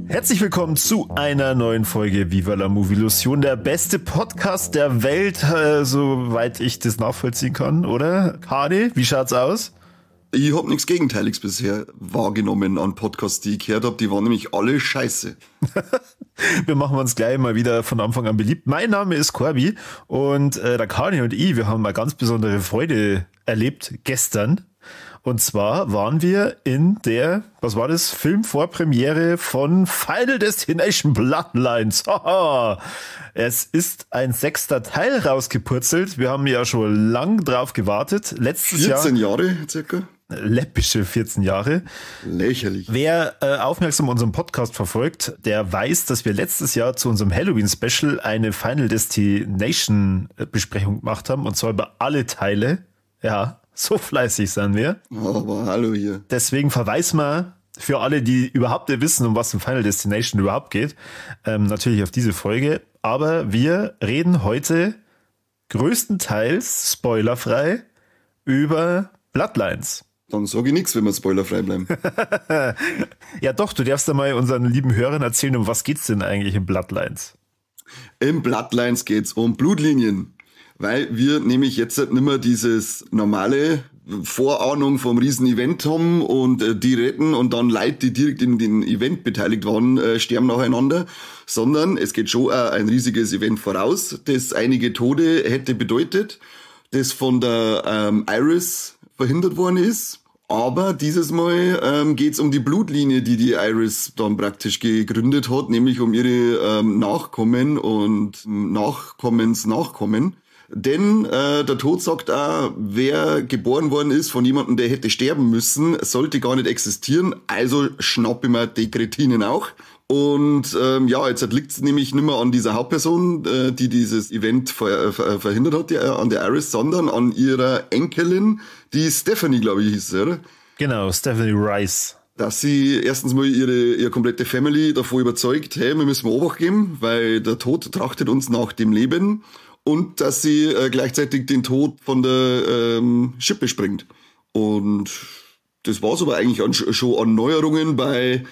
Herzlich willkommen zu einer neuen Folge Viva la Movilusion, der beste Podcast der Welt, soweit ich das nachvollziehen kann, oder? Kani, wie schaut's aus? Ich hab nichts Gegenteiliges bisher wahrgenommen an Podcasts, die ich gehört hab. Die waren nämlich alle scheiße. Wir machen uns gleich mal wieder von Anfang an beliebt. Mein Name ist Corby und der Kani und ich, wir haben eine ganz besondere Freude erlebt gestern. Und zwar waren wir in der, was war das, Filmvorpremiere von Final Destination Bloodlines. Es ist ein 6. Teil rausgepurzelt. Wir haben ja schon lang drauf gewartet. Letztes 14 Jahr, Jahre circa. Läppische 14 Jahre. Lächerlich. Wer aufmerksam unseren Podcast verfolgt, der weiß, dass wir letztes Jahr zu unserem Halloween-Special eine Final Destination-Besprechung gemacht haben. Und zwar über alle Teile. Ja. So fleißig sind wir. Aber hallo hier. Deswegen verweisen wir für alle, die überhaupt nicht wissen, um was in Final Destination überhaupt geht, natürlich auf diese Folge. Aber wir reden heute größtenteils spoilerfrei über Bloodlines. Dann sage ich nichts, wenn wir spoilerfrei bleiben. Ja doch, du darfst ja mal unseren lieben Hörern erzählen, um was geht's denn eigentlich in Bloodlines? In Bloodlines geht's um Blutlinien. Weil wir nämlich jetzt nicht mehr dieses normale Vorahnung vom Riesen-Event haben und die retten und dann Leute, die direkt in den Event beteiligt waren, sterben nacheinander, sondern es geht schon auch ein riesiges Event voraus, das einige Tode hätte bedeutet, das von der Iris verhindert worden ist. Aber dieses Mal geht's um die Blutlinie, die die Iris dann praktisch gegründet hat, nämlich um ihre Nachkommen und Nachkommensnachkommen. Denn der Tod sagt auch, wer geboren worden ist von jemandem, der hätte sterben müssen, sollte gar nicht existieren. Also schnapp ich mir die Kretinen auch. Und ja, jetzt liegt's nämlich nicht mehr an dieser Hauptperson, die dieses Event verhindert hat, an der Iris, sondern an ihrer Enkelin, die Stephanie, glaube ich, hieß, oder? Genau, Stephanie Rice. Dass sie erstens mal ihre komplette Family davor überzeugt, hey, wir müssen Obacht geben, weil der Tod trachtet uns nach dem Leben. Und dass sie gleichzeitig den Tod von der Schippe springt. Und das war's aber eigentlich schon an Neuerungen bei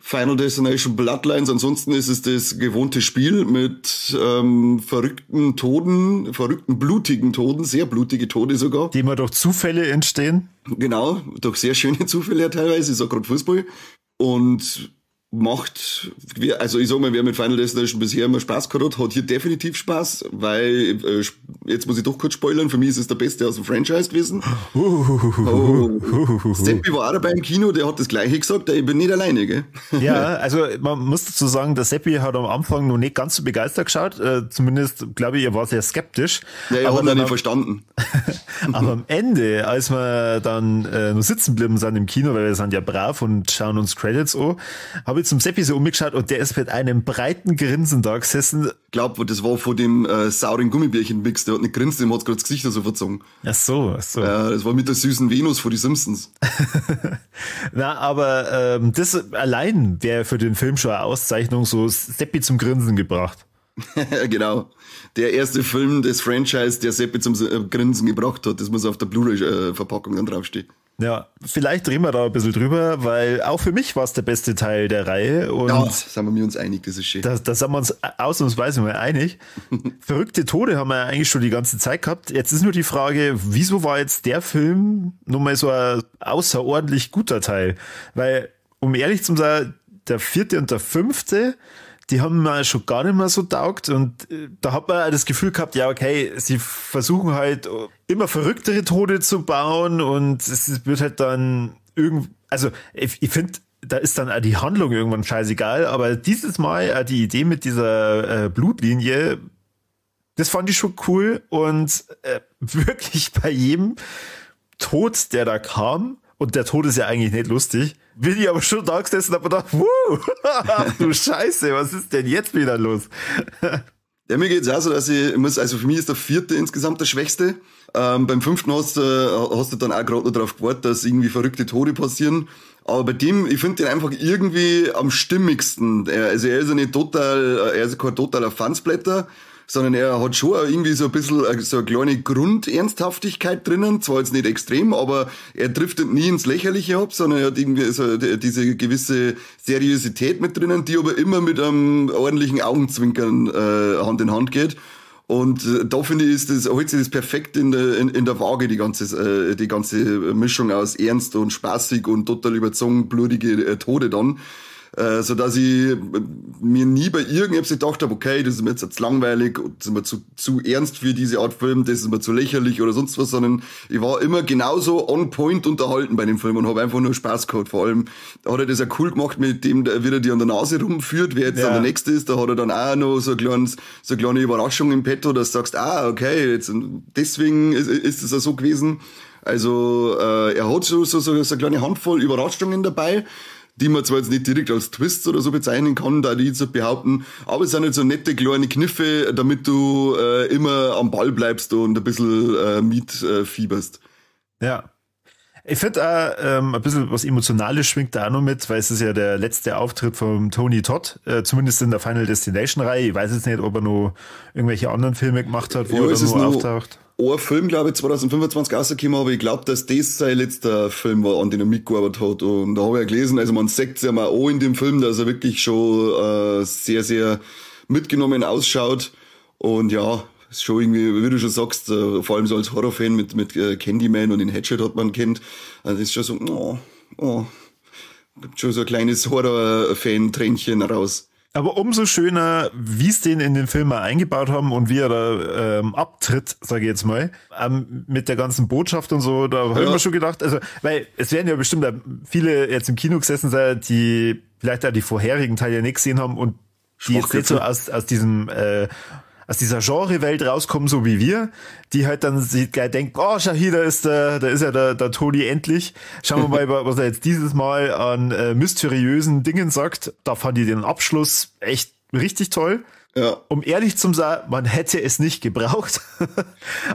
Final Destination Bloodlines. Ansonsten ist es das gewohnte Spiel mit verrückten Toden, verrückten blutigen Toden, sehr blutige Tode sogar. Die immer durch Zufälle entstehen. Genau, durch sehr schöne Zufälle teilweise. Ich sag grad Fußball. Und macht, also ich sag mal, wer mit Final Destination bisher immer Spaß gehabt hat, hat hier definitiv Spaß, weil, jetzt muss ich doch kurz spoilern, für mich ist es der Beste aus dem Franchise gewesen. Oh. Seppi war auch dabei im Kino, der hat das Gleiche gesagt, ich bin nicht alleine, gell? Ja, also man muss dazu sagen, der Seppi hat am Anfang noch nicht ganz so begeistert geschaut, zumindest, glaube ich, er war sehr skeptisch. Ja, er hat ihn nicht verstanden. Aber am Ende, als wir dann noch sitzen geblieben sind im Kino, weil wir sind ja brav und schauen uns Credits an, habe ich zum Seppi so umgeschaut und der ist mit einem breiten Grinsen da gesessen. Ich glaube, das war von dem sauren Gummibärchen-Mix, der hat nicht grinst, dem hat's gerade das Gesicht so verzogen. Ach so, ach so. Das war mit der süßen Venus von die Simpsons. Na, aber das allein wäre für den Film schon eine Auszeichnung, so Seppi zum Grinsen gebracht. Genau. Der erste Film des Franchise, der Seppi zum Grinsen gebracht hat, das muss auf der Blu-ray-Verpackung dann draufstehen. Ja, vielleicht reden wir da ein bisschen drüber, weil auch für mich war es der beste Teil der Reihe. Und ja, sind wir uns einig, das ist schön. Da sind wir uns ausnahmsweise mal einig. Verrückte Tode haben wir ja eigentlich schon die ganze Zeit gehabt. Jetzt ist nur die Frage, wieso war jetzt der Film nochmal so ein außerordentlich guter Teil? Weil, um ehrlich zu sein, der 4. und der 5., die haben mir schon gar nicht mehr so taugt und da hat man das Gefühl gehabt, ja okay, sie versuchen halt immer verrücktere Tode zu bauen und es wird halt dann irgendwie, also ich finde, da ist dann auch die Handlung irgendwann scheißegal, aber dieses Mal die Idee mit dieser Blutlinie, das fand ich schon cool und wirklich bei jedem Tod, der da kam, und der Tod ist ja eigentlich nicht lustig, bin ich aber schon da gesessen und hab gedacht, wuh, ach du Scheiße, was ist denn jetzt wieder los? Ja, mir geht's auch so, dass ich muss, also für mich ist der vierte insgesamt der schwächste. Beim fünften hast du dann auch gerade noch drauf gewartet, dass irgendwie verrückte Tode passieren. Aber bei dem, ich finde den einfach irgendwie am stimmigsten. Er ist ja nicht total, er ist kein totaler Fansblätter, sondern er hat schon auch irgendwie so ein bisschen so eine kleine Grundernsthaftigkeit drinnen. Zwar jetzt nicht extrem, aber er driftet nie ins Lächerliche ab, sondern er hat irgendwie so diese gewisse Seriosität mit drinnen, die aber immer mit einem ordentlichen Augenzwinkern Hand in Hand geht. Und da finde ich, ist das, hält sich das perfekt in der Waage, die ganze Mischung aus ernst und spaßig und total überzogen blutige Tode dann. So dass ich mir nie bei irgendetwas gedacht habe, okay, das ist mir jetzt langweilig, das ist mir zu ernst für diese Art Film, das ist mir zu lächerlich oder sonst was, sondern ich war immer genauso on point unterhalten bei dem Film und habe einfach nur Spaß gehabt. Vor allem hat er das ja cool gemacht, mit dem, wie er die an der Nase rumführt, wer jetzt dann der Nächste ist, da hat er dann auch noch so eine kleine Überraschung im Petto, dass du sagst, ah, okay, jetzt, deswegen ist es ja so gewesen. Also er hat so eine kleine Handvoll Überraschungen dabei, die man zwar jetzt nicht direkt als Twists oder so bezeichnen kann, da die jetzt behaupten, aber es sind halt so nette kleine Kniffe, damit du immer am Ball bleibst und ein bisschen mitfieberst. Ja. Ich finde auch, ein bisschen was Emotionales schwingt da auch noch mit, weil es ist ja der letzte Auftritt von Tony Todd, zumindest in der Final Destination-Reihe. Ich weiß jetzt nicht, ob er noch irgendwelche anderen Filme gemacht hat, wo er dann noch auftaucht. Ein Film, glaube ich, 2025 rausgekommen, aber ich glaube, dass das sein letzter Film war, an dem er mitgearbeitet hat. Und da habe ich ja gelesen, also man sieht es ja mal auch in dem Film, dass er wirklich schon sehr, sehr mitgenommen ausschaut. Und ja, ist schon irgendwie, wie du schon sagst, vor allem so als Horrorfan mit Candyman und den Hatchet hat man kennt. Also ist schon so, oh, gibt schon so ein kleines Horrorfan-Tränchen raus. Aber umso schöner, wie es den in den Film mal eingebaut haben und wie er da abtritt, sage ich jetzt mal, mit der ganzen Botschaft und so, da habe ich mir schon gedacht, also, weil es werden ja bestimmt viele jetzt im Kino gesessen sein, die vielleicht auch die vorherigen Teile nicht gesehen haben und die jetzt nicht so aus diesem aus dieser Genrewelt rauskommen, so wie wir, die halt dann sich gleich denken, oh, schau hier, da ist ja der Tony endlich. Schauen wir mal, was er jetzt dieses Mal an mysteriösen Dingen sagt. Da fand ich den Abschluss echt richtig toll. Ja. Um ehrlich zu sein, man hätte es nicht gebraucht.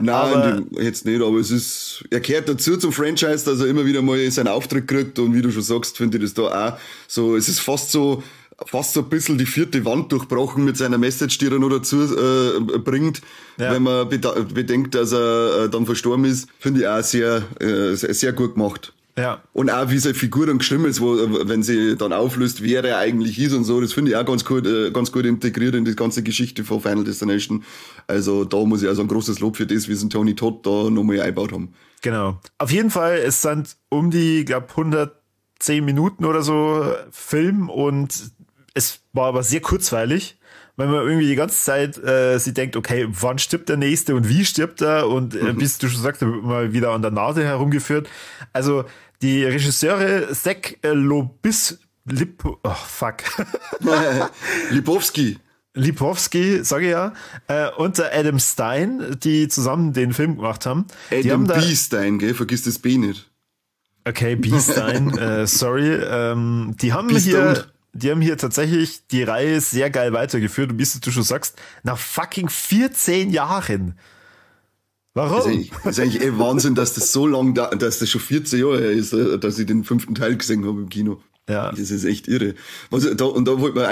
Nein, jetzt nicht, aber es ist, er kehrt dazu zum Franchise, dass er immer wieder mal seinen Auftritt kriegt und wie du schon sagst, finde ich das da auch so, es ist fast so ein bisschen die vierte Wand durchbrochen mit seiner Message, die er noch dazu bringt, ja. Wenn man bedenkt, dass er dann verstorben ist, finde ich auch sehr, sehr, sehr gut gemacht. Ja. Und auch wie seine Figur dann geschrieben ist, wo, wenn sie dann auflöst, wer er eigentlich ist und so, das finde ich auch ganz gut integriert in die ganze Geschichte von Final Destination. Also da muss ich also ein großes Lob für das, wie sie Tony Todd da nochmal eingebaut haben. Genau. Auf jeden Fall, es sind um die, glaube 110 Minuten oder so Film und es war aber sehr kurzweilig, weil man irgendwie die ganze Zeit sich denkt, okay, wann stirbt der Nächste und wie stirbt er? Und wie du schon sagst, mal wieder an der Nase herumgeführt. Also die Regisseure Zack Lipowski. Lipowski, sage ich ja, und der Adam Stein, die zusammen den Film gemacht haben. Adam B. Stein, gell? Vergiss das B nicht. Okay, B. Stein, sorry. Die haben Die haben hier tatsächlich die Reihe sehr geil weitergeführt. Und wie du schon sagst, nach fucking 14 Jahren. Warum? Das ist eigentlich eh Wahnsinn, dass das so lang, dass das schon 14 Jahre her ist, dass ich den 5. Teil gesehen habe im Kino. Ja. Das ist echt irre. Also da, und da wollte man,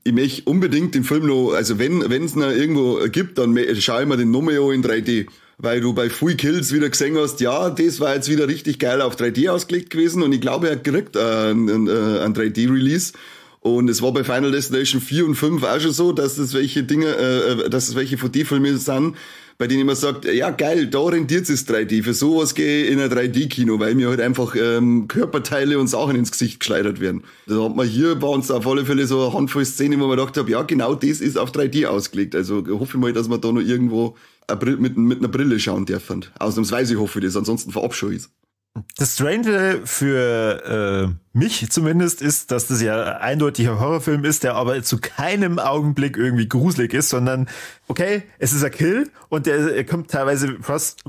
ich möchte unbedingt den Film noch, also wenn es noch irgendwo gibt, dann schaue ich mir den nochmal an in 3D. Weil du bei Full Kills wieder gesehen hast, ja, das war jetzt wieder richtig geil auf 3D ausgelegt gewesen und ich glaube, er kriegt einen 3D-Release. Und es war bei Final Destination 4 und 5 auch schon so, dass es welche Dinge, dass es welche 4D-Filme sind, bei denen man sagt, ja geil, da rentiert es 3D. Für sowas gehe ich in ein 3D-Kino, weil mir halt einfach Körperteile und Sachen ins Gesicht geschleudert werden. Da hat man hier bei uns auf alle Fälle so eine Handvoll Szenen, wo man gedacht habe, ja genau das ist auf 3D ausgelegt. Also hoffe ich mal, dass man da noch irgendwo mit einer Brille schauen dürfen. Ausnahmsweise hoffe ich das, ansonsten verabscheue ich es. Das Strange für mich zumindest ist, dass das ja eindeutig ein Horrorfilm ist, der aber zu keinem Augenblick irgendwie gruselig ist, sondern okay, es ist ein Kill und der kommt teilweise fast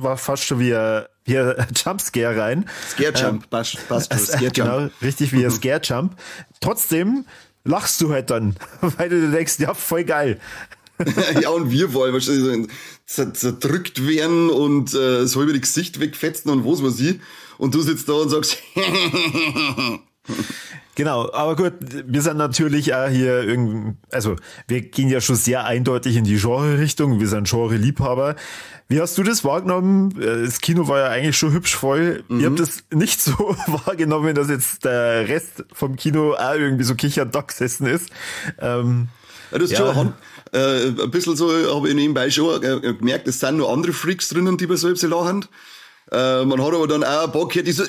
schon wie ein Jumpscare rein. Scare Jump, passt schon. Scare Jump. Genau, richtig wie ein Scare Jump. Trotzdem lachst du halt dann, weil du dir denkst, ja, voll geil. Ja, und wir vor allem wahrscheinlich zerdrückt werden und das halbe Gesicht wegfetzen und was weiß ich. Und du sitzt da und sagst, Genau, aber gut, wir sind natürlich auch hier irgendwie, also wir gehen ja schon sehr eindeutig in die Genre-Richtung, wir sind Genre-Liebhaber. Wie hast du das wahrgenommen? Das Kino war ja eigentlich schon hübsch voll. Ich hab das nicht so wahrgenommen, dass jetzt der Rest vom Kino auch irgendwie so kichernd da gesessen ist. Ja, das ist schon ein bisschen so, habe ich nebenbei schon gemerkt, es sind noch andere Freaks drinnen, die bei so etwas lachen. Man hat aber dann auch ein paar gehört, die so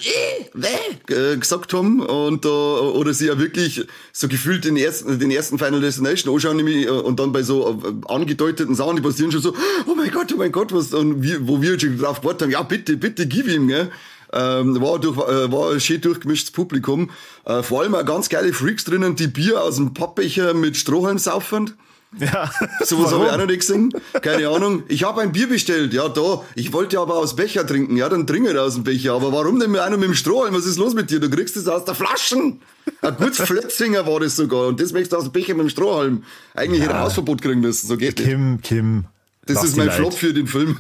gesagt haben und oder sie ja wirklich so gefühlt den ersten Final Destination anschauen, nämlich, und dann bei so angedeuteten Sachen, die passieren, schon so, oh mein Gott, was, und wir, wo wir schon drauf gewartet haben, ja bitte, bitte, gib ihm, gell. War ein schön durchgemischtes Publikum. Vor allem auch ganz geile Freaks drinnen, die Bier aus dem Pappbecher mit Strohhalm saufen. Ja. Sowas habe ich auch noch nicht gesehen. Keine Ahnung. Ich habe ein Bier bestellt. Ja, da. Ich wollte aber aus Becher trinken. Ja, dann trinke ich aus dem Becher. Aber warum denn mit einer mit dem Strohhalm? Was ist los mit dir? Du kriegst es aus der Flaschen. Ein gutes Flötzinger war das sogar. Und das möchtest du aus dem Becher mit dem Strohhalm. Eigentlich hätte er Hausverbot kriegen müssen. So geht Kim, Kim. Das ist mein Flop für den Film.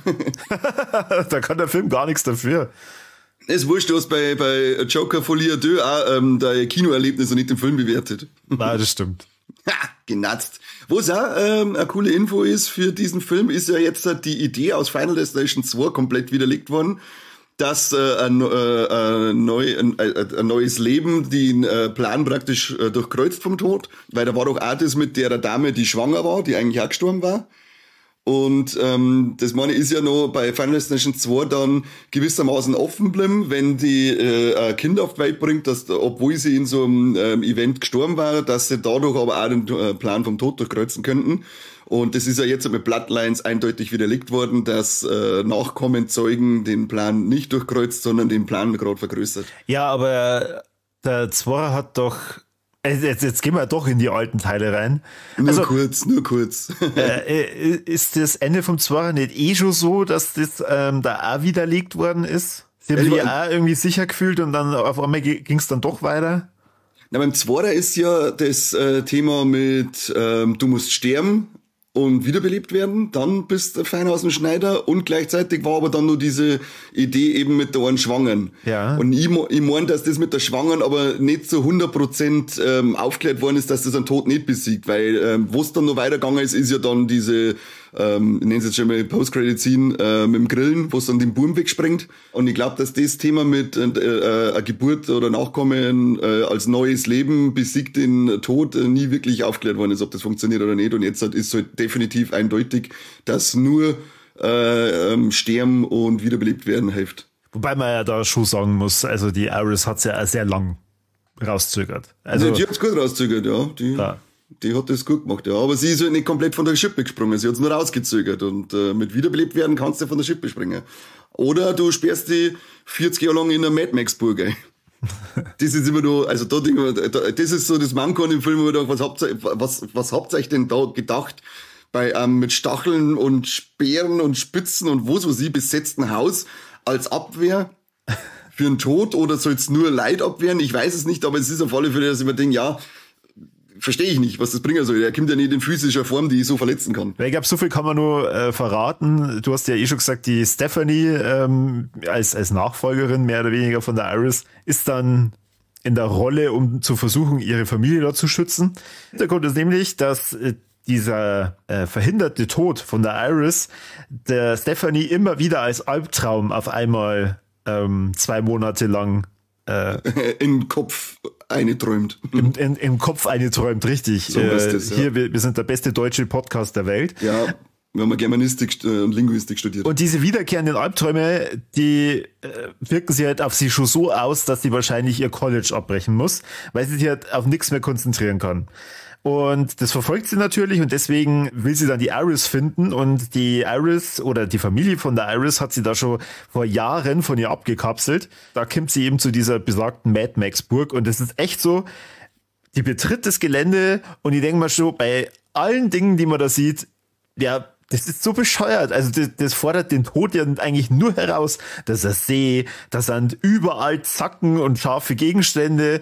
Da kann der Film gar nichts dafür. Es ist wurscht, du hast bei Joker Folie à Deux auch dein Kinoerlebnis und nicht den Film bewertet. Nein, das stimmt. Ha, genatzt. Was auch eine coole Info ist für diesen Film, ist ja jetzt die Idee aus Final Destination 2 komplett widerlegt worden, dass ein neues Leben den Plan praktisch durchkreuzt vom Tod, weil da war doch auch das mit der Dame, die schwanger war, die eigentlich auch gestorben war. Und das meine ist ja noch bei Final Destination 2 dann gewissermaßen offen geblieben, wenn die ein Kind auf die Welt bringt, dass, obwohl sie in so einem Event gestorben war, dass sie dadurch aber auch den Plan vom Tod durchkreuzen könnten. Und das ist ja jetzt mit Bloodlines eindeutig widerlegt worden, dass Nachkommen Zeugen den Plan nicht durchkreuzt, sondern den Plan gerade vergrößert. Ja, aber der Zworer hat doch... Jetzt gehen wir doch in die alten Teile rein. Nur kurz. Ist das Ende vom Zworer nicht eh schon so, dass das da auch widerlegt worden ist? Sie haben sich auch irgendwie sicher gefühlt und dann auf einmal ging es dann doch weiter? Na, beim Zworer ist ja das Thema mit du musst sterben und wiederbelebt werden, dann bist du fein aus dem Schneider, und gleichzeitig war aber dann nur diese Idee eben mit der einen Schwangeren. Ja. Und ich mein, dass das mit der Schwangeren aber nicht zu 100% aufgeklärt worden ist, dass das einen Tod nicht besiegt, weil wo es dann noch weitergegangen ist, ist ja dann diese, ich nenne es jetzt schon mal Post-Credit-Scene mit dem Grillen, wo es dann den Burm wegspringt. Und ich glaube, dass das Thema mit einer Geburt oder Nachkommen als neues Leben besiegt den Tod nie wirklich aufgeklärt worden ist, ob das funktioniert oder nicht. Und jetzt ist halt definitiv eindeutig, dass nur Sterben und wiederbelebt werden hilft. Wobei man ja da schon sagen muss, also die Iris hat's ja sehr lang rauszögert. Also, die hat's gut rauszögert, ja. Die hat das gut gemacht, ja. Aber sie ist halt nicht komplett von der Schippe gesprungen. Sie hat's nur rausgezögert. Und mit wiederbelebt werden kannst du von der Schippe springen. Oder du sperrst die 40 Jahre lang in einer Mad Max Burg ein. Das ist immer nur, also da denke ich, das ist so das Manko an dem Film, wo ich dachte, was habt ihr euch denn da gedacht? Bei mit Stacheln und Speeren und Spitzen und was weiß ich besetzten Haus als Abwehr für den Tod, oder soll's nur Leid abwehren? Ich weiß es nicht, aber es ist auf alle Fälle, dass ich mir denke, ja, verstehe ich nicht, was das bringen soll. Er kommt ja nicht in physischer Form, die ich so verletzen kann. Ich glaube, so viel kann man nur verraten. Du hast ja eh schon gesagt, die Stephanie als Nachfolgerin mehr oder weniger von der Iris ist dann in der Rolle, um zu versuchen, ihre Familie dort zu schützen. Hintergrund ist nämlich, dass dieser verhinderte Tod von der Iris der Stephanie immer wieder als Albtraum auf einmal 2 Monate lang im Kopf eineträumt. Im Kopf eineträumt, richtig. So ist das, ja. Hier, wir sind der beste deutsche Podcast der Welt. Ja, wir haben Germanistik und Linguistik studiert. Und diese wiederkehrenden Albträume, die wirken sich halt auf sie schon so aus, dass sie wahrscheinlich ihr College abbrechen muss, weil sie sich halt auf nichts mehr konzentrieren kann. Und das verfolgt sie natürlich und deswegen will sie dann die Iris finden und die Iris oder die Familie von der Iris hat sie da schon vor Jahren von ihr abgekapselt. Da kommt sie eben zu dieser besagten Mad Max Burg und das ist echt so, die betritt das Gelände und ich denke mal schon, bei allen Dingen, die man da sieht, ja, Das ist so bescheuert. Also das fordert den Tod ja eigentlich nur heraus. Das ist ein See, da sind überall Zacken und scharfe Gegenstände.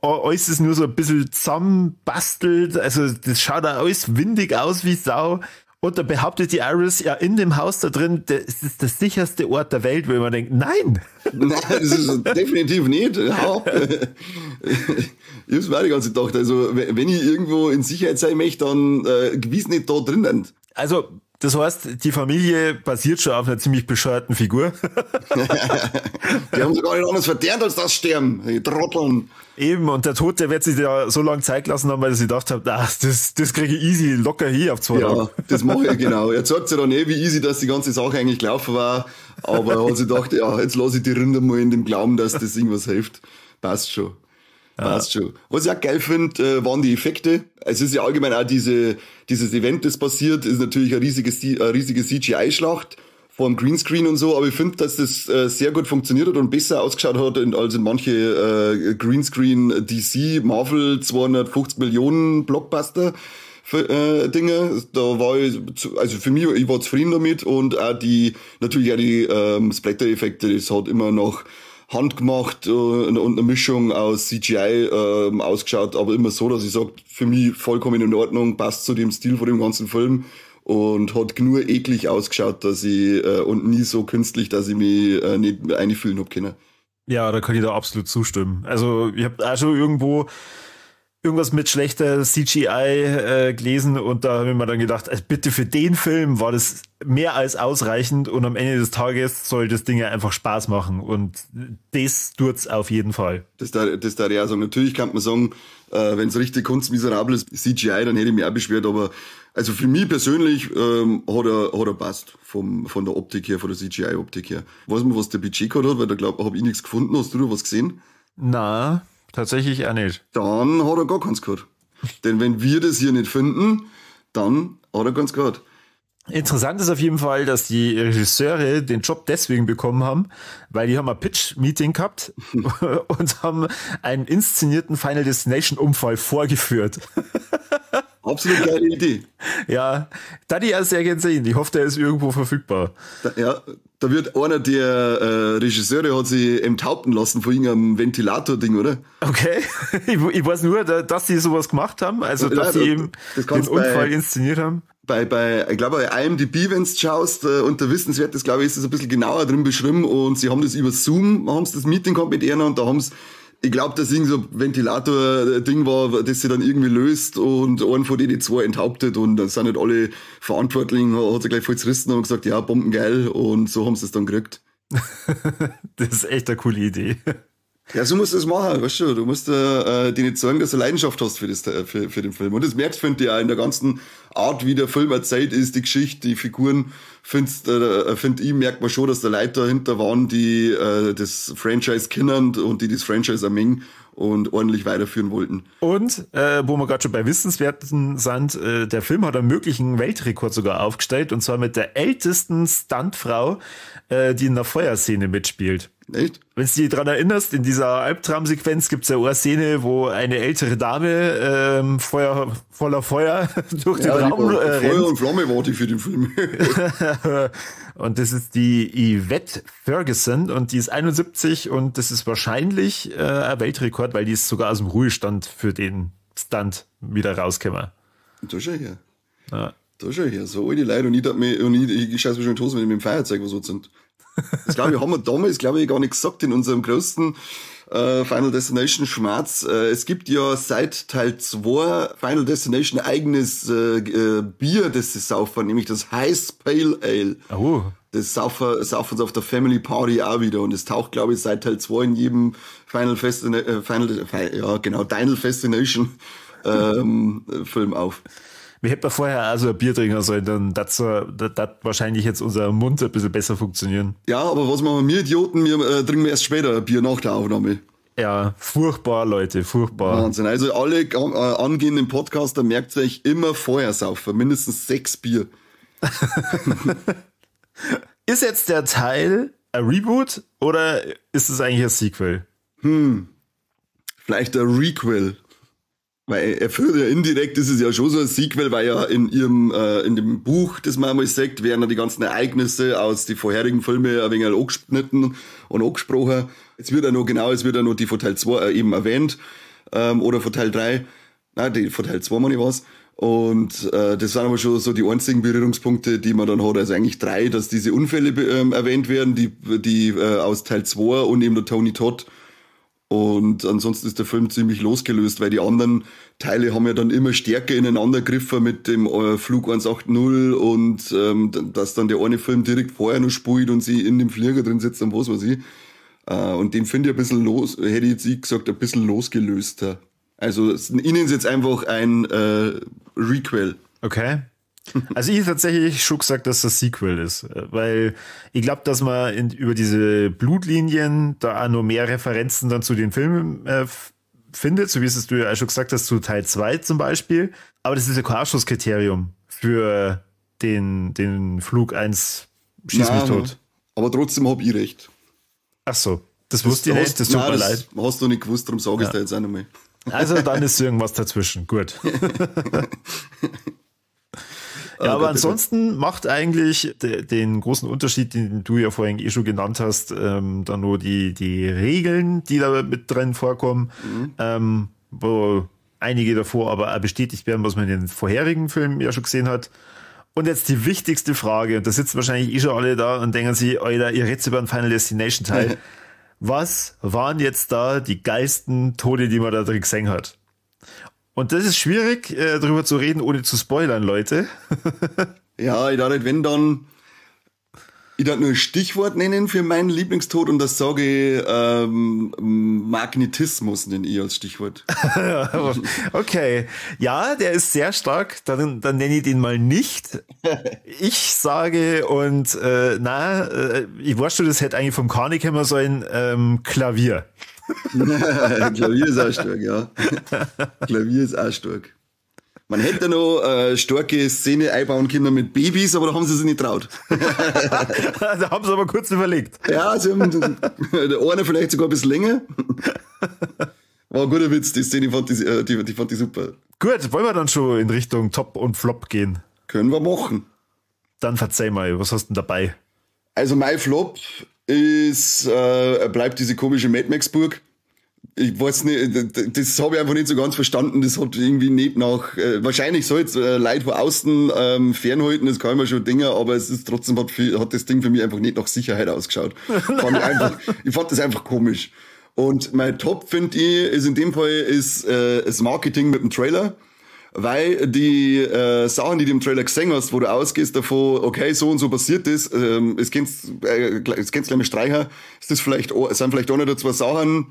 Alles ist nur so ein bisschen zusammenbastelt. Also das schaut da alles windig aus wie Sau. Und da behauptet die Iris ja in dem Haus da drin, das ist der sicherste Ort der Welt, wo man denkt, nein. Nein, das ist definitiv nicht. Ja. Ich hab's mir auch die ganze Zeit gedacht. Also, wenn ich irgendwo in Sicherheit sein möchte, dann gewiss nicht da drinnen. Also, das heißt, die Familie basiert schon auf einer ziemlich bescheuerten Figur. Die haben sich gar nicht anders verdient, als das Sterben. Die Trotteln. Eben, und der Tod, der wird sich ja so lange Zeit lassen haben, weil sie gedacht haben, ach, das kriege ich easy locker hier auf 2 Tage. Ja, das mache ich genau. Er zeigt sich dann eh, wie easy, dass die ganze Sache eigentlich gelaufen war. Aber er hat sich gedacht, ja, jetzt lasse ich die Rinder mal in dem Glauben, dass das irgendwas hilft. Passt schon. Passt schon. Was ich auch geil finde, waren die Effekte. Es ist ja allgemein auch dieses Event, das passiert, ist natürlich eine riesige CGI-Schlacht vor dem Greenscreen und so, aber ich finde, dass das sehr gut funktioniert hat und besser ausgeschaut hat als in manche Greenscreen DC, Marvel 250 Millionen Blockbuster Dinge. Da war ich, also für mich, ich war zufrieden damit und auch die Splatter-Effekte, das hat immer noch handgemacht und eine Mischung aus CGI ausgeschaut, aber immer so, dass ich sage, für mich vollkommen in Ordnung, passt zu dem Stil von dem ganzen Film und hat nur eklig ausgeschaut, dass ich und nie so künstlich, dass ich mich nicht einfühlen hab können. Ja, da kann ich da absolut zustimmen. Also ich habe auch schon irgendwo irgendwas mit schlechter CGI gelesen und da habe ich mir dann gedacht, also bitte für den Film war das mehr als ausreichend und am Ende des Tages soll das Ding ja einfach Spaß machen und das tut's auf jeden Fall. Das darf ich auch sagen. Natürlich kann man sagen, wenn es richtig kunstmiserabel ist, CGI, dann hätte ich mich auch beschwert, aber also für mich persönlich hat er passt von der Optik her, von der CGI-Optik her. Weiß man, was der Budget gehabt hat, weil da glaube ich, habe ich nichts gefunden. Hast du da was gesehen? Na, tatsächlich auch nicht. Dann hat er gar keins gehabt. Denn wenn wir das hier nicht finden, dann hat er keins gehabt. Interessant ist auf jeden Fall, dass die Regisseure den Job deswegen bekommen haben, weil die haben ein Pitch-Meeting gehabt und haben einen inszenierten Final Destination-Unfall vorgeführt. Absolut geile Idee. Ja, da die auch sehr gern sehen. Ich hoffe, der ist irgendwo verfügbar. Da wird einer der Regisseure hat sich enthaupten lassen von irgendeinem Ventilator-Ding, oder? Okay. Ich weiß nur, dass sie sowas gemacht haben, also dass sie eben den Unfall inszeniert haben. Bei, ich glaube, bei IMDb, wenn du schaust, unter Wissenswertes, glaube ich, ist das ein bisschen genauer drin beschrieben und sie haben das über Zoom, haben sie das Meeting gehabt mit einer und da haben sie, ich glaube, dass irgend so ein Ventilator-Ding war, das sie dann irgendwie löst und einen von denen zwei enthauptet und dann sind nicht alle Verantwortlichen, hat sie gleich voll zerrissen und gesagt, ja, bombengeil und so haben sie es dann gekriegt. Das ist echt eine coole Idee. Ja, so musst du das machen, weißt du, du musst dir nicht sagen, dass du Leidenschaft hast für für den Film. Und das merkst, finde ich, auch in der ganzen Art, wie der Film erzählt ist, die Geschichte, die Figuren, finde ich, merkt man schon, dass da Leute dahinter waren, die das Franchise kennen und die das Franchise ermengen und ordentlich weiterführen wollten. Und, wo wir gerade schon bei Wissenswerten sind, der Film hat einen möglichen Weltrekord sogar aufgestellt, und zwar mit der ältesten Stuntfrau, die in der Feuerszene mitspielt. Echt? Wenn du dich dran erinnerst, in dieser Albtraumsequenz gibt's ja eine Szene, wo eine ältere Dame voller Feuer durch den Raum rennt. Feuer und Flamme war die für den Film. Und das ist die Yvette Ferguson und die ist 71 und das ist wahrscheinlich ein Weltrekord, weil die ist sogar aus dem Ruhestand für den Stunt wieder rausgekommen. Da schau her. Ja. Da schau her. So alte Leute und ich scheiß mir schon in die Hose, wenn ich mit dem Feuerzeug was so sind. Das glaube ich, haben wir damals, glaube ich, gar nicht gesagt in unserem größten Final Destination Schmerz. Es gibt ja seit Teil 2 Final Destination eigenes Bier, das sie saufen, nämlich das Heiß Pale Ale. Oh. Das saufen sie auf der Family Party auch wieder und es taucht, glaube ich, seit Teil 2 in jedem Final Destination Film auf. Wir hätten vorher also ein Bier trinken sollen, dann das wahrscheinlich jetzt unser Mund ein bisschen besser funktionieren. Ja, aber was machen wir Idioten? Wir trinken erst später ein Bier nach der Aufnahme. Ja, furchtbar, Leute, furchtbar. Wahnsinn. Also alle angehenden Podcaster, merkt euch immer vorher saufen, mindestens 6 Bier. Ist jetzt der Teil ein Reboot oder ist es eigentlich ein Sequel? Vielleicht ein Requel. Weil er führt ja indirekt, das ist ja schon so ein Sequel, weil ja in ihrem, in dem Buch, das man einmal sagt, werden ja die ganzen Ereignisse aus die vorherigen Filme ein wenig angeschnitten und angesprochen. Es wird ja noch, genau, es wird ja noch die von Teil 2 eben erwähnt, oder von Teil 3. Nein, die von Teil 2 meine ich was. Und das sind aber schon so die einzigen Berührungspunkte, die man dann hat. Also eigentlich drei, dass diese Unfälle erwähnt werden, die aus Teil 2 und eben der Tony Todd. Und ansonsten ist der Film ziemlich losgelöst, weil die anderen Teile haben ja dann immer stärker ineinander gegriffen mit dem Flug 180 und dass dann der eine Film direkt vorher noch spielt und sie in dem Flieger drin sitzt und was weiß ich. Und den finde ich ein bisschen los, hätte ich jetzt gesagt, ein bisschen losgelöster. Also ihnen ist jetzt einfach ein Requel. Okay. Also ich hätte tatsächlich schon gesagt, dass das Sequel ist, weil ich glaube, dass man über diese Blutlinien da auch noch mehr Referenzen dann zu den Filmen findet, so wie es du ja auch schon gesagt hast, zu Teil 2 zum Beispiel. Aber das ist ja kein Ausschlusskriterium für den Flug 1 schieß mich tot. Aber trotzdem hab ich recht. Ach so, das wusste ich nicht, das tut mir leid. Hast du nicht gewusst, darum sage ich es dir jetzt auch nochmal. Also dann ist irgendwas dazwischen, gut. Ja, aber ansonsten macht eigentlich den großen Unterschied, den du ja vorhin eh schon genannt hast, dann nur die Regeln, die da mit drin vorkommen, wo einige davor aber auch bestätigt werden, was man in den vorherigen Filmen ja schon gesehen hat. Und jetzt die wichtigste Frage, und da sitzen wahrscheinlich eh schon alle da und denken sich, Alter, ihr redet über einen Final Destination Teil. Was waren jetzt da die geilsten Tode, die man da drin gesehen hat? Und das ist schwierig, darüber zu reden, ohne zu spoilern, Leute. Ja, ich darf nicht, wenn dann, ich darf nur ein Stichwort nennen für meinen Lieblingstod und das sage ich, Magnetismus nenne ich als Stichwort. Okay. Ja, der ist sehr stark, dann nenne ich den mal nicht. Ich sage und ich weiß schon, das hätte eigentlich vom Carney kommen sollen, Klavier. Klavier ist auch stark, ja. Klavier ist auch stark. Man hätte noch starke Szene einbauen können mit Babys, aber da haben sie sich nicht traut. Da haben sie aber kurz überlegt. Ja, sie haben der eine vielleicht sogar ein bisschen länger. War ein guter Witz, die Szene fand ich, die fand ich super. Gut, wollen wir dann schon in Richtung Top und Flop gehen? Können wir machen. Dann verzeih mal, was hast du denn dabei? Also mein Flop ist, bleibt diese komische Mad Max Burg. Ich weiß nicht, das habe ich einfach nicht so ganz verstanden. Das hat irgendwie nicht nach, wahrscheinlich soll es Leute von außen fernhalten, das kann ich mir schon denken, aber es ist trotzdem, hat das Ding für mich einfach nicht nach Sicherheit ausgeschaut. Ich fand das einfach komisch. Und mein Top, finde ich, ist in dem Fall ist das Marketing mit dem Trailer. Weil die Sachen, die du im Trailer gesehen hast, wo du ausgehst davon, okay, so und so passiert das, es kennst gleich mal Streicher, ist das vielleicht, sind vielleicht auch noch zwei Sachen,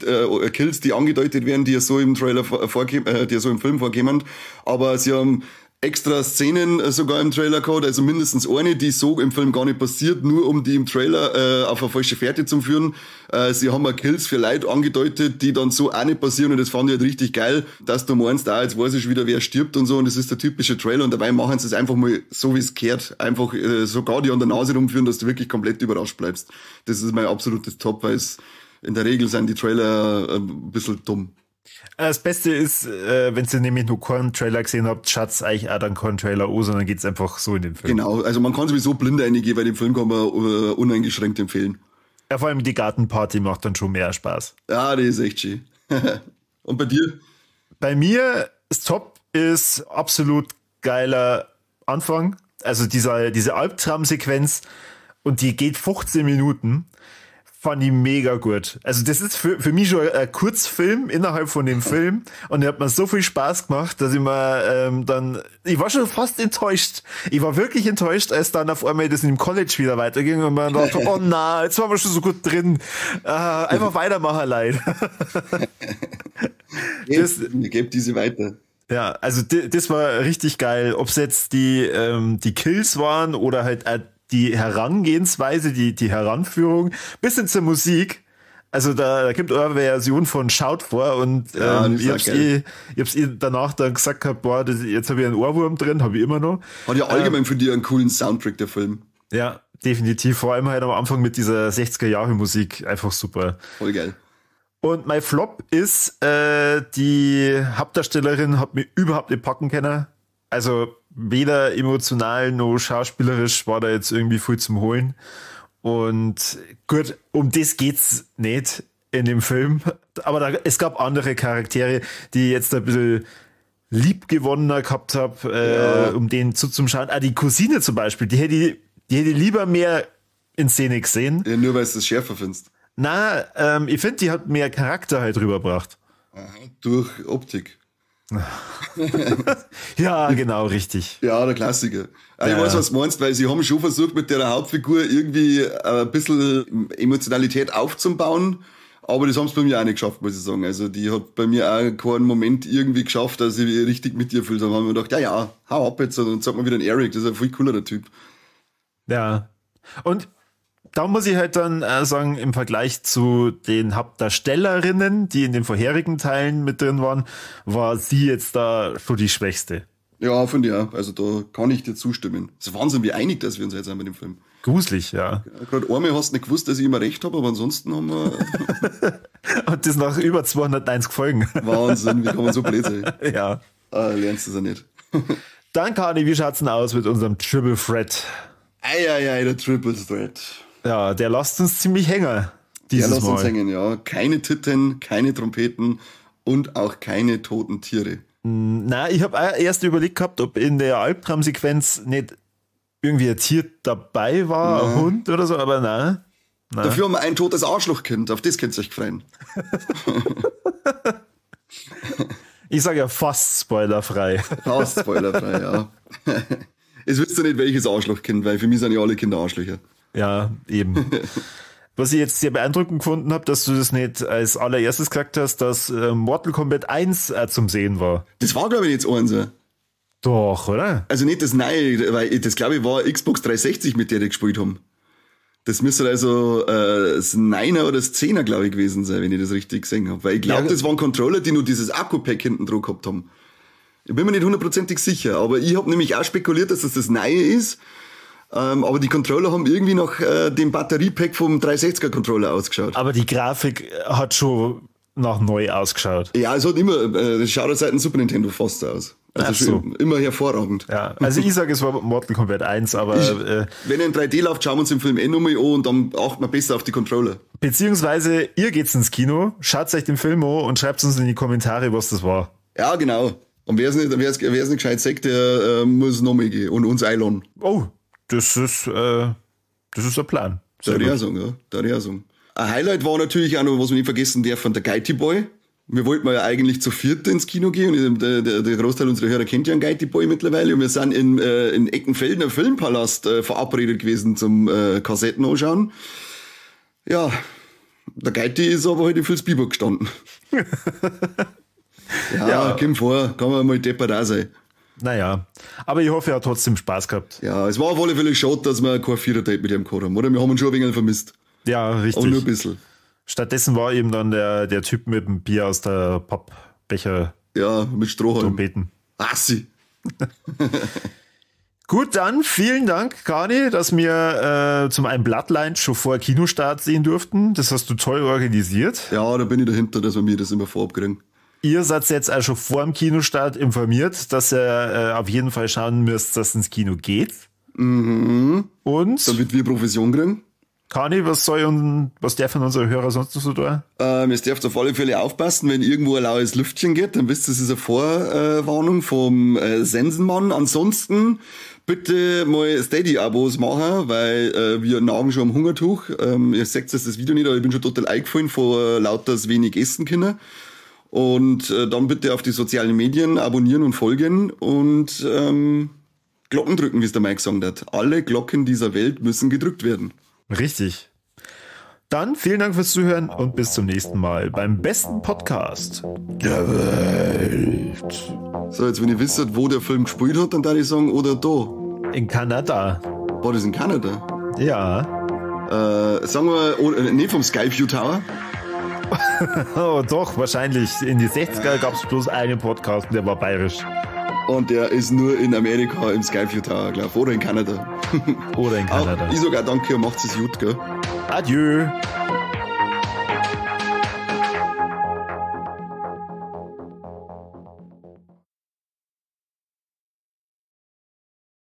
Kills, die angedeutet werden, die ja so im Trailer vorkommen, die ja so im Film vorkommen, aber sie haben extra Szenen sogar im Trailer gehabt, also mindestens eine, die so im Film gar nicht passiert, nur um die im Trailer auf eine falsche Fährte zu führen. Sie haben auch Kills für Leute angedeutet, die dann so auch nicht passieren und das fand ich halt richtig geil, dass du meinst, ah, jetzt weiß ich wieder, wer stirbt und so und das ist der typische Trailer und dabei machen sie es einfach mal so, wie es gehört. Einfach sogar die an der Nase rumführen, dass du wirklich komplett überrascht bleibst. Das ist mein absolutes Top, weil es in der Regel sind die Trailer ein bisschen dumm. Das Beste ist, wenn ihr nämlich nur keinen Trailer gesehen habt, schaut's eigentlich auch dann keinen Trailer an, sondern geht's einfach so in den Film. Genau, also man kann sowieso blind reingehen, weil den Film kann man uneingeschränkt empfehlen. Ja, vor allem die Gartenparty macht dann schon mehr Spaß. Ja, die ist echt schön. Und bei dir? Bei mir, das Top ist absolut geiler Anfang. Also diese Albtraumsequenz und die geht 15 Minuten. Fand ich mega gut. Also das ist für mich schon ein Kurzfilm innerhalb von dem Film und der hat mir so viel Spaß gemacht, dass ich mir dann, ich war schon fast enttäuscht. Ich war wirklich enttäuscht, als dann auf einmal das in dem College wieder weiterging und man dachte, oh na, jetzt waren wir schon so gut drin. Einfach weitermachen, leid. Gebt diese weiter. Ja, also das war richtig geil. Ob es jetzt die Kills waren oder halt die Herangehensweise, die Heranführung, bis hin zur Musik. Also da kommt eure Version von Shout vor und ja, ich hab's eh danach dann gesagt gehabt, boah, jetzt habe ich einen Ohrwurm drin, habe ich immer noch. Hat ja allgemein für dich einen coolen Soundtrack, der Film. Ja, definitiv. Vor allem halt am Anfang mit dieser 60er-Jahre-Musik, einfach super. Voll geil. Und mein Flop ist, die Hauptdarstellerin hat mir überhaupt nicht packen können. Also weder emotional noch schauspielerisch war da jetzt irgendwie viel zum Holen. Und gut, um das geht's nicht in dem Film. Aber es gab andere Charaktere, die ich jetzt ein bisschen liebgewonnener gehabt hab, um denen zuzuschauen. Ah, die Cousine zum Beispiel, die hätte ich lieber mehr in Szene gesehen. Ja, nur weil du das schärfer findest. Na, ich finde, die hat mehr Charakter halt rübergebracht. Aha, durch Optik. Ja, genau, richtig. Ja, der Klassiker. Ich weiß, was du meinst, weil sie haben schon versucht, mit der Hauptfigur irgendwie ein bisschen Emotionalität aufzubauen, aber das haben sie bei mir auch nicht geschafft, muss ich sagen. Also die hat bei mir auch keinen Moment irgendwie geschafft, dass ich richtig mit ihr fühle. Da haben wir gedacht, ja, hau ab jetzt und sag mal wieder den Eric, das ist ein viel coolerer Typ. Ja, und da muss ich halt dann sagen, im Vergleich zu den Hauptdarstellerinnen, die in den vorherigen Teilen mit drin waren, war sie jetzt da schon die Schwächste. Ja, finde ich auch. Also da kann ich dir zustimmen. Es ist Wahnsinn, wie einig dass wir uns jetzt sind bei dem Film. Gruselig, ja. Gerade einmal hast du nicht gewusst, dass ich immer recht habe, aber ansonsten haben wir... Und das nach über 290 Folgen. Wahnsinn, wie kann man so blöd sein? Ja. Ah, lernst du es ja nicht. Dann, Kani, wie schaut's denn aus mit unserem Triple Threat? Ei, der Triple Threat. Ja, der lässt uns ziemlich hängen. Dieses Der lässt uns Mal. hängen, ja. Keine Titten, keine Trompeten und auch keine toten Tiere. Na, ich hab auch erst überlegt gehabt, ob in der Albtraumsequenz nicht irgendwie ein Tier dabei war, ein Hund oder so, aber nein. Dafür haben wir ein totes Arschlochkind, auf das könnt ihr euch freuen. Ich sag ja fast spoilerfrei. Fast spoilerfrei, ja. Es wisst ihr nicht, welches Arschlochkind, weil für mich sind ja alle Kinder Arschlöcher. Ja, eben. Was ich jetzt sehr beeindruckend gefunden hab, dass du das nicht als allererstes gesagt hast, dass Mortal Kombat 1 zum Sehen war. Das war, glaub ich, nicht das 1. Doch, oder? Also nicht das Neue, weil das, glaub ich, war Xbox 360, mit der die gespielt haben. Das müsste also das 9er oder das 10er, glaub ich, gewesen sein, wenn ich das richtig gesehen hab. Weil ich glaub, das waren Controller, die nur dieses Akku-Pack hinten drauf gehabt haben. Ich bin mir nicht hundertprozentig sicher, aber ich hab nämlich auch spekuliert, dass das das Neue ist. Aber die Controller haben irgendwie nach dem Batteriepack vom 360er Controller ausgeschaut. Aber die Grafik hat schon nach neu ausgeschaut. Ja, es hat immer, das schaut ja seit dem Super Nintendo fast aus. Also Ach so. schon immer hervorragend. Ja, also ich sage, es war Mortal Kombat 1, aber, Wenn er in 3D läuft, schauen wir uns den Film eh nochmal an und dann achten wir besser auf die Controller. Beziehungsweise, ihr geht's ins Kino, schaut euch den Film an und schreibt uns in die Kommentare, was das war. Ja, genau. Und wer's nicht gescheit sagt, der muss nochmal gehen und uns einladen. Oh, das ist ein Plan. Sehr Da gut. ich auch sagen, ja. Da ich auch sagen. Ein Highlight war natürlich auch noch, was wir nicht vergessen dürfen, der Geiti Boy. Wir wollten ja eigentlich zu viert ins Kino gehen und der Großteil unserer Hörer kennt ja einen Geiti Boy mittlerweile und wir sind in Eckenfeldener Filmpalast verabredet gewesen zum Kassetten anschauen. Ja, der Geiti ist aber halt in Vilsbiburg gestanden. Ja, Ja. Komm vor, kann man mal deppert auch sein. Naja, aber ich hoffe, er hat trotzdem Spaß gehabt. Ja, es war auf alle Fälle schade, dass wir kein Vierer-Date mit ihm gehabt haben, oder? Wir haben ihn schon ein wenig vermisst. Ja, richtig. Aber nur ein bisschen. Stattdessen war eben dann der Typ mit dem Bier aus der Pappbecher. Ja, mit Strohhalm. Trompeten. Assi. Gut, dann vielen Dank, Kani, dass wir zum einen Bloodlines schon vor Kinostart sehen durften. Das hast du toll organisiert. Ja, da bin ich dahinter, dass wir mir das immer vorab kriegen. Ihr seid jetzt auch schon vor dem Kinostart informiert, dass ihr auf jeden Fall schauen müsst, dass es ins Kino geht. Mhm. Und damit wir Provision kriegen. Kani, was dürfen unsere Hörer sonst noch so tun? Es dürft auf alle Fälle aufpassen, wenn irgendwo ein laues Lüftchen geht, dann wisst ihr, das ist eine Vorwarnung vom Sensenmann. Ansonsten bitte mal Steady-Abos machen, weil wir nagen schon am Hungertuch. Ihr seht jetzt das Video nicht, aber ich bin schon total eingefallen vor lauter wenig essen können. Und dann bitte auf die sozialen Medien abonnieren und folgen und Glocken drücken, wie es der Mike gesagt hat. Alle Glocken dieser Welt müssen gedrückt werden. Richtig. Dann vielen Dank fürs Zuhören und bis zum nächsten Mal beim besten Podcast der Welt. So, jetzt wenn ihr wisst, wo der Film gespielt hat, dann darf ich sagen, oder da. In Kanada. War das in Kanada? Ja. Sagen wir, oh, nee, vom Skyview Tower. Oh, doch, wahrscheinlich. In die 60er gab's bloß einen Podcast, der war bayerisch. Und der ist nur in Amerika im Skyview Tower, glaub ich. Oder in Kanada. Oder in Kanada. Auch, ich sag auch danke und macht's es gut, gell? Adieu.